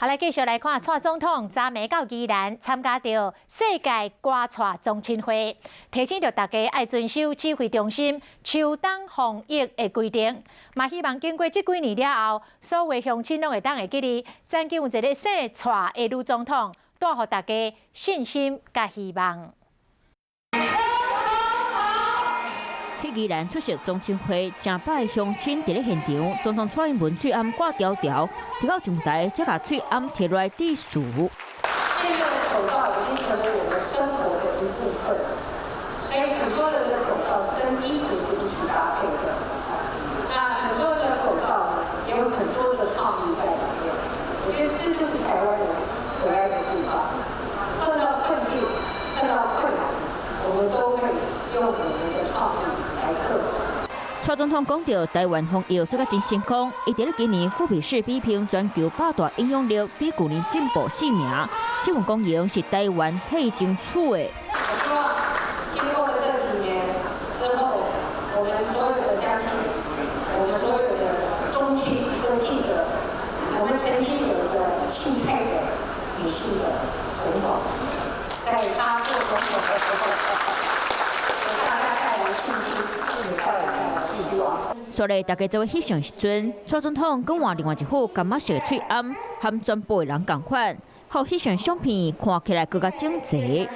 好，來繼續來看，蔡總統昨暝到宜蘭參加著世界歌蔡宗親會，提醒著大家愛遵守指揮中心秋冬防疫的規定，嘛希望經過這幾年了後，所有鄉親攏會當會記得，曾經有一个姓蔡的女總統，帶予大家信心佮希望。去宜蘭出席宗親會，成百鄉親佇咧現場，總統蔡英文喙罨掛條條，佇到上台才共喙罨提落來致辭。這個口罩已經成為我們生活的一部分，所以很多人的口罩是跟衣服是一起搭配的。那很多人的口罩呢，也有很多的創意在裡面。我覺得這就是台灣人可愛的地方。碰到困境，碰到困難，我們都會用我們的創意來克服。蔡總統講著台灣防疫做甲真成功，伊佇咧今年富比士比評全球百大影響力比舊年進步四名，這份光榮是台灣替伊爭取的。我希望經過了這幾年之後，我們所有的鄉親，我們所有的宗親都記得，我們曾經有一個姓蔡的女性的總統，在她做總統的時候，給大家帶來信心，也帶來希望。所以大家做伙翕相時陣，蔡總統閣換另外一副柑仔色的喙罨，和全部的人仝款，予翕相相片看起來閣較整齊。